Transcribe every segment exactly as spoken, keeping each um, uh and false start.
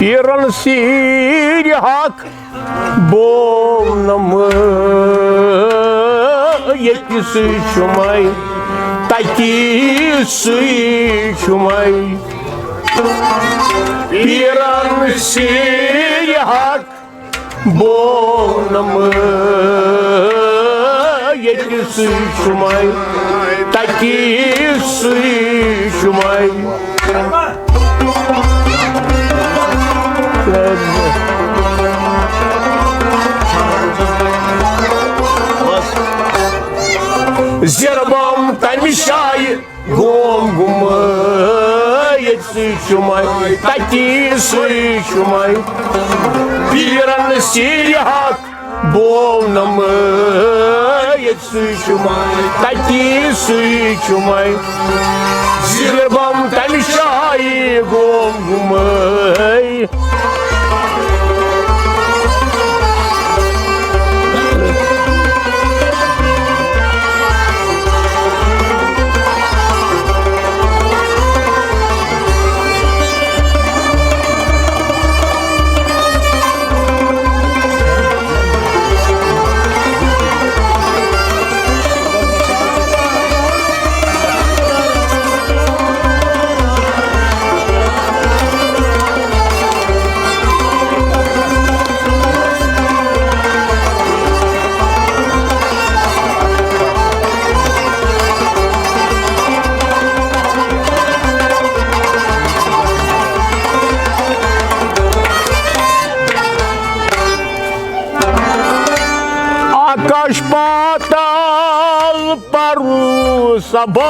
پیرن سیر حق بولنہٕ مہٕ، ییٚتہِ سٕے چھُ مَے، تَتی سٕے چھُ مَے۔ پیرن سیر حق بولنہٕ مہٕ، ییٚتہِ سٕے چھُ مَے، تَتی سٕے چھُ مَے۔ زِربم تمہِ جایہِ گوم گُمٲے، ییٚتہِ سٕے چھُ مَے، تَتی سٕے چھُ مَے۔ پیرن سیر حق بولنہٕ مہٕ، ییٚتہِ سٕے چھُ مَے، تَتی سٕے چھُ مَے۔ زِربم تمہِ جایہِ گوم گُمٲے۔ آکاش پاتال پرو سبق،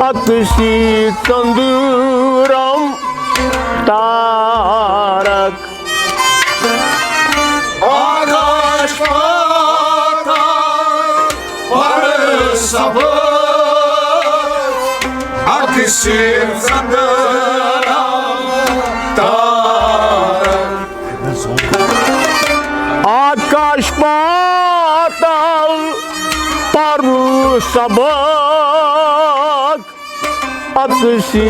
اکسی ژندرم تارک۔ آکاش پاتال پرو سبق، اکسی ژندرم تارک۔ آکاش پاتال پرو سبق، اکسی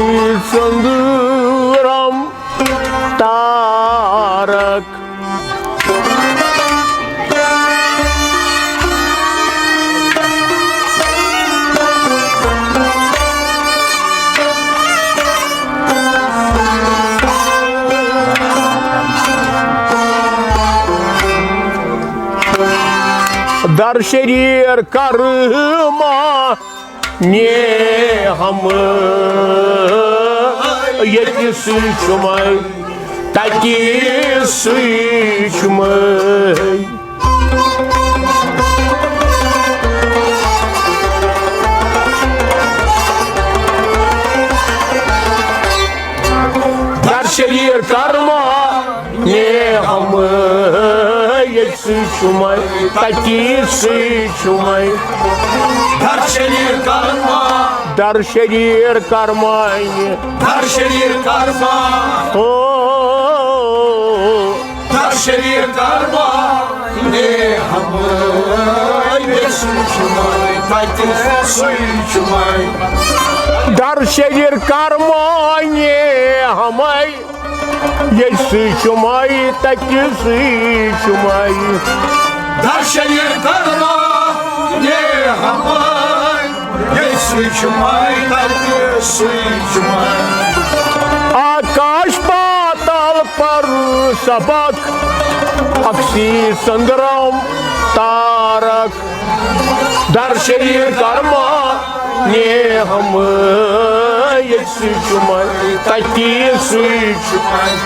ژندرم تارک۔ در شریر کرما نے ہم، ییٚتہِ سٕے چھُ مَے، تَتی سٕے چھُ مَے۔ در شریر کرما نے ہم، ییٚتہِ سٕے چھُ مَے، تَتی سٕے چھُ مَے۔ در شریر کرما۔ در شریر کرما۔ در شریر کرما۔ او۔ در شریر کرما۔ نے ہم، ییٚتہِ سٕے چھُ مَے، تَتی سٕے چھُ مَے۔ در شریر کرما۔ نے ہم۔ ییٚتہِ سٕے چھُ مَے، تَتہِ سٕے چھُ مَے۔ در شریر کرما۔ نے ہم۔ ییٚتہِ سٕے چھُ مَے، تَتہِ سٕے چھُ مَے۔ آکاش پاتال پر سبق، اکسی ژندرم تارک۔ در شریر کرما۔ نے ہم۔ ییٚتہِ سٕے چھُ مَے، تَتی سٕے چھُ مَے۔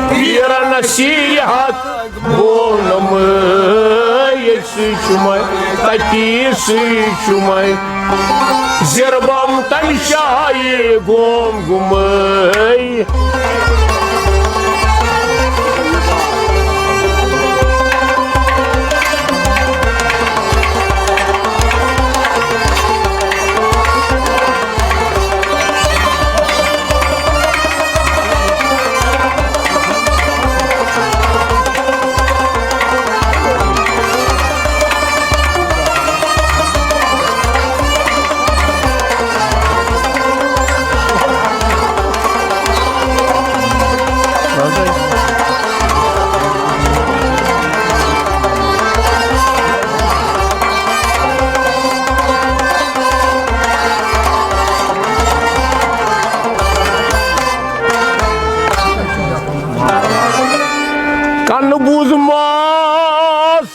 پیرن نصیحت بولنہٕ مَے، ییٚتہِ سٕے چھُ مَے، تَتی سٕے چھُ مَے۔ زِربم تمہِ جایہِ گوم گُمٲے۔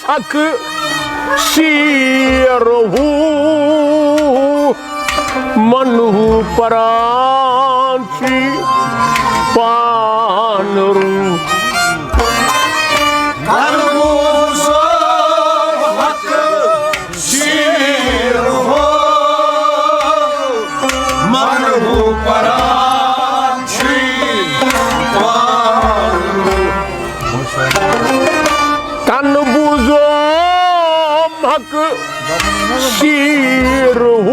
حق سیر ہو، من ہو پران چی پان رو۔ سیر ہو، من ہو پران چی پان رو۔ کن بوزم حق سیر ہو،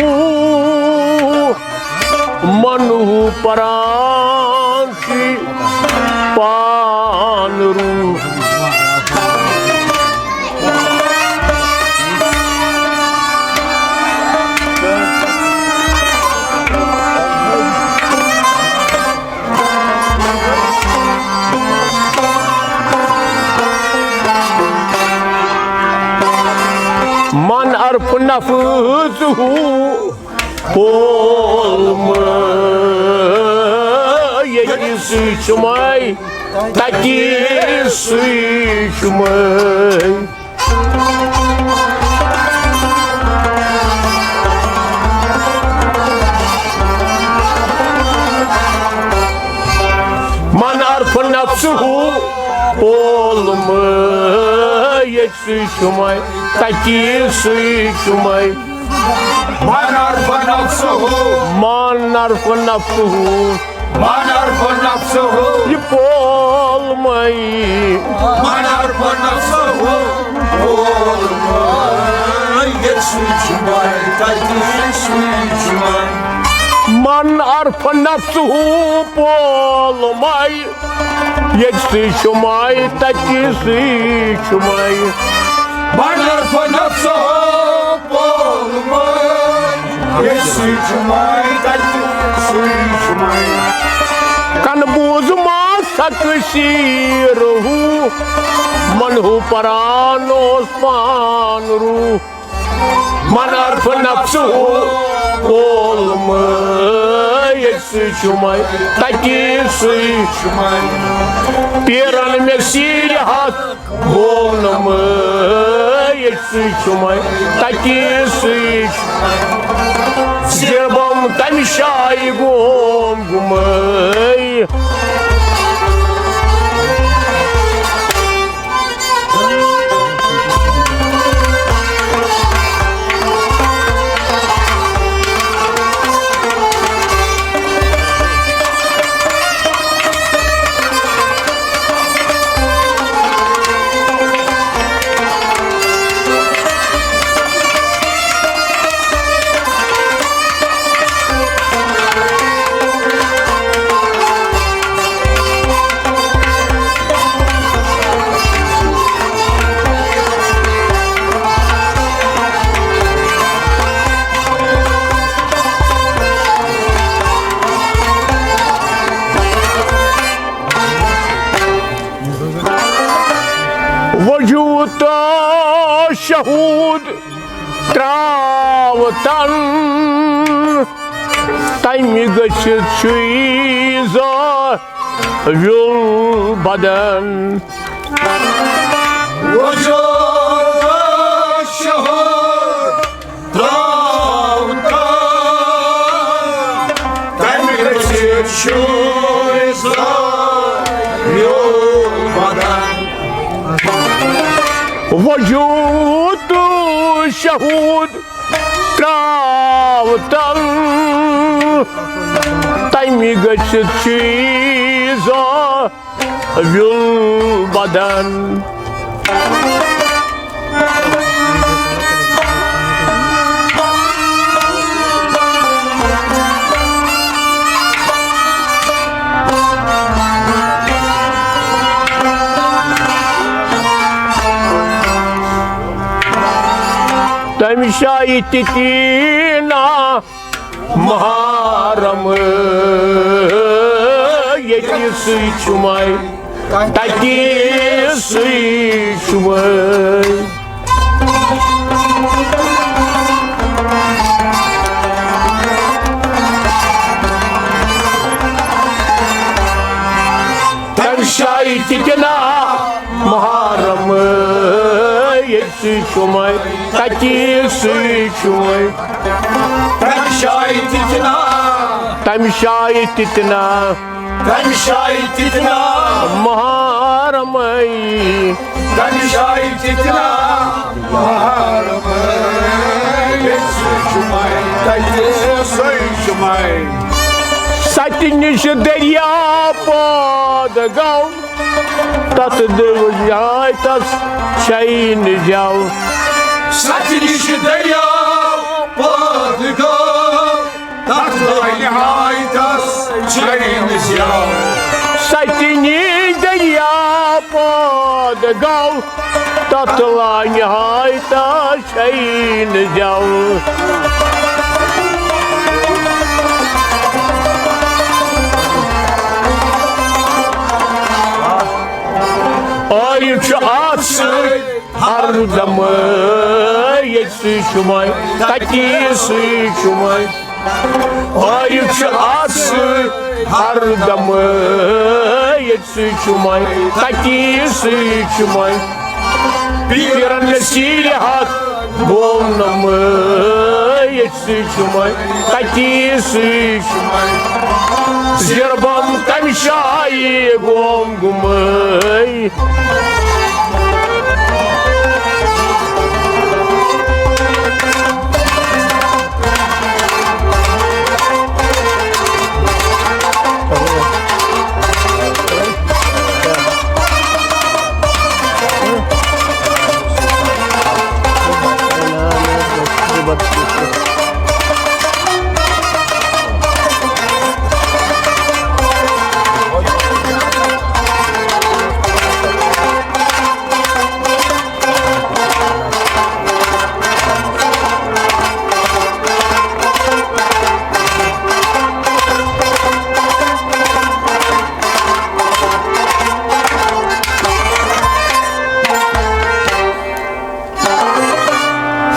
من ہو پران چی پان رو۔ من عرف نفس ہو پول مہ ییٚتہِ سُے چھُ مے، تَتی سُے چھُ مے۔ من عرف نفس ہو پول مہ ییٚتہِ سُے چھُ مے، تَتی سُے چھُ مے۔ من عرف نفسه، من عرف نفسه، من عرف نفسه، یہِ پول مے۔ من عرف نفسه، پول مے۔ ییٚتہِ سُے چھُ مے، تَتی سُے چھُ مے۔ من عرف نفسه، پول مے۔ ییٚتہِ سُے چھُ مے، تَتی سُے چھُ مے۔ من عرف نفسه، پول مے۔ ییٚتہِ سُے چھُ مے، تَتی سُے چھُ مے۔ کن بوز ما سک سیر ہو، من ہو پران اوس پان روح۔ من عرف نفسه، پول مے۔ ییٚتہِ سُے چھُ مے، تَتی سُے چھُ مے۔ پیرن مےٚ سیٖرِ ہتھ گوٚو نہٕ مے، ییٚتہِ سُے چھُ مے، تَتی سُے چھُ مے۔ زیبم تَمہِ شایہِ گوم گُمے۔ وجود تہٕ شہوٗد ترٛاوتن، تَمہِ گٔژھِتھ چھُے زٲویُل بدن۔ وجود تہٕ شہوٗد ترٛاوتن، تَمہِ گٔژھِتھ چھُے زٲویُل بدن۔ وجود تہٕ شہوٗد ترٛاوتن، تَمہِ گٔژھِتھ چھُے زٲویُل بدن۔ تَمہِ شایہِ تہِ تیٖنا محرم، ییٚتہِ سُے چھُ مے، تَتی سُے چھُ مے۔ تَمہِ شایہِ تہِ تیٖنا محرم، سۭتۍ چھُمے، تَتی سۭتۍ چھُمے۔ تَمہِ جایہِ تہِ تہِ نا۔ تَمہِ جایہِ تہِ تہِ نا۔ تَمہِ جایہِ تہِ تہِ نا۔ محرمے۔ تَمہِ جایہِ تہِ تہِ نا۔ محرمے۔ ییٚتہِ سۭتۍ چھُمے، تَتی سۭتۍ چھُمے۔ سَتہِ نِش دٔریاو پٲدٕ گوٚو۔ تَتھ دٔوِج آے تَس شاہی نہٕ زٮ۪و۔ سَتہِ نِش دٔریاو پٲدٕ گوٚو، تَتھ دٔوِج آے تَس شاہی نہٕ زٮ۪و۔ سَتہِ نِش دٔریاو پٲدٕ گوٚو، تَتھ لانہِ آے تَس شاہی نہٕ زٮ۪و۔ عٲرِف چھُ اَتھ سۭتۍ ہر دمہٕ، ییٚتہِ سۭتۍ چھُمے، تَتی سۭتۍ چھُمے۔ عٲرِف چھُ اَتھ سۭتۍ ہر دمہٕ، ییٚتہِ سۭتۍ چھُمے، تَتی سۭتۍ چھُمے۔ پیٖرن نصیٖحت گوٚو نہٕ مےٚ، ییٚتہِ سۭتۍ چھُمے، تَتی سۭتۍ چھُمے۔ زِربم تَمہِ جایہِ گوٚو گُمے۔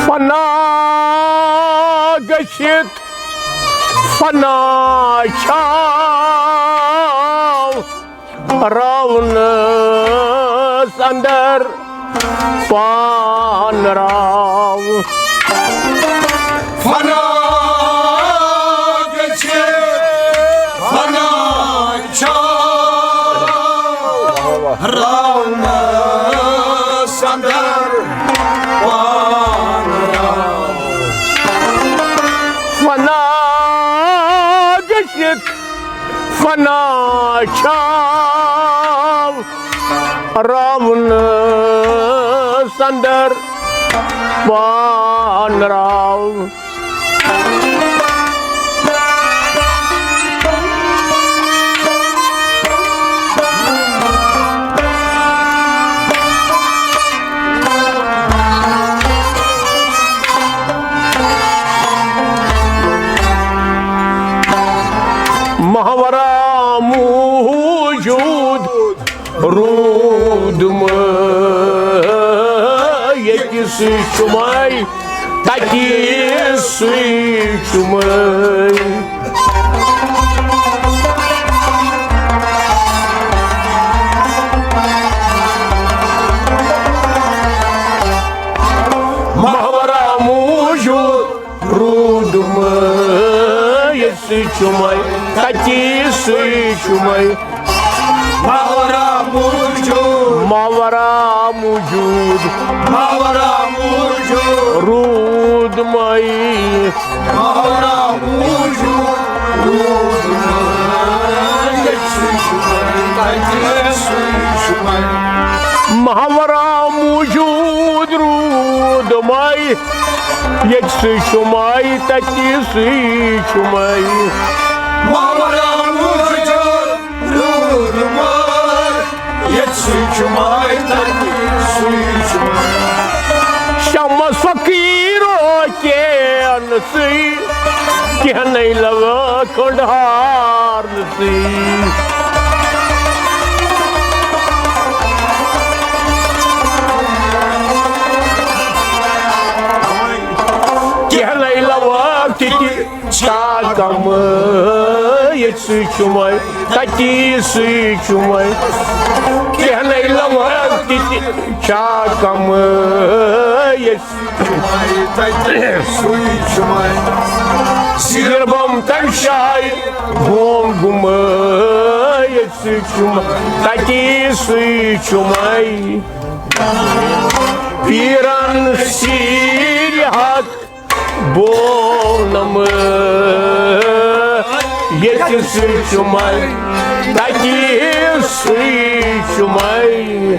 فنا گٔژھِتھ فنا چھاو راونس اندر پان راو۔ فنا گژھِ، فنا چھا راونس اندر پان راو۔ فنا گٔژھِتھ فنا چھاو راونس اندر پان راو۔ محورہ موجود روٗدمُت ییٚتہِ سُے چھُمے، تَتی سُے چھُمے۔ محورہ موجود روٗدمُت ییٚتہِ سُے چھُمے، تَتی سُے چھُمے۔ ماورا موجود۔ ماورا موجود۔ ماورا موجود۔ روٗدمُت۔ ماورا موجود۔ روٗدمُت۔ ییٚتہِ سُے چھُمے، تَتی سُے چھُمے۔ ماورا موجود روٗدمُت۔ ییٚتہِ سُے چھُمے، تَتی سُے چھُمے۔ ماورا موجود روٗدمُت۔ ییٚتہِ سُے چھُمے، تَتی سُے چھُمے۔ شمس فقیٖرو کینٛہہ نہٕ سُے، کینٛہہ نَے لَوٲ کھنٛڈہار نہٕ سُے۔ کینٛہہ نَے لَوٲ تہِ تہِ چھا کم، ییٚتہِ سُے چھُمے، تَتی سُے چھُمے۔ کینٛہہ نَے لَوان تہِ چھا کمٲیِتھ؟ سُے چھُ مےٚ زیربم تمہِ جایہِ بۄن گُمٲیِتھ۔ سُے چھُ مےٚ تتی، سُے چھُ مےٚ پیٖرن سیٖرِ حق بونمہٕ۔ ییٚتہِ سُے چھُ مےٚ، تَتی سُے چھُ مےٚ۔